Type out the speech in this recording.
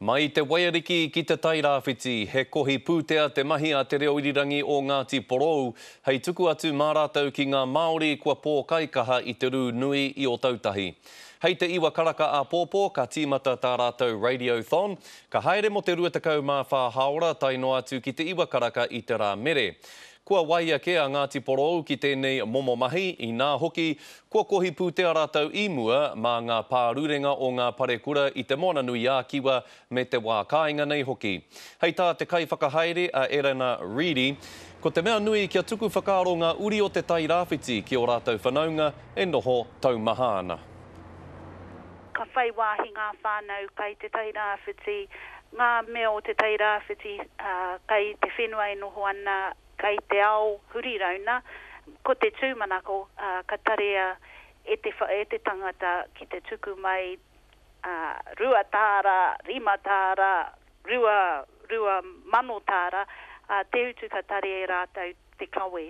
Mai i te Waiariki ki Te Tai Rāwhiti, he kohi pūtea te mahi a Te Reo Irirangi o Ngāti Porou hei tuku atu mā rātou ki ngā Māori kua pōkaikaha i te rū nui i Ōtautahi. Hei te iwa karaka āpōpō ka tīmata tā rātou Radiothon, ka haere mō te 24 hāora tae noa atu ki te iwa karaka i te rā mere. Kua waia kē a Ngāti Porou ki tēnei momo mahi, inā hoki, kua kohi pūtea rātou i mua mā ngā pārurenga o ngā parekura i Te Moananui-a-Kiwa me te wā kāinga nei hoki. Hei tā te kaiwhakahaere a Erana Reedy, ko te mea nui kia tuku whakaaro ngā uri o Te Tai Rāwhiti ki ō rātou whanaunga e noho taumaha ana. Ka whai wāhi ngā whānau kai Te Tai Rāwhiti, ngā mea o Te Tai Rāwhiti kai te whenua e noho ana, kai te ao huri rauna, ko te tūmanako ka tarea e te e te tangata ki te tuku mai rua tāra, rima tāra, 2000 tāra, te utu ka tarea e rātou te kawe.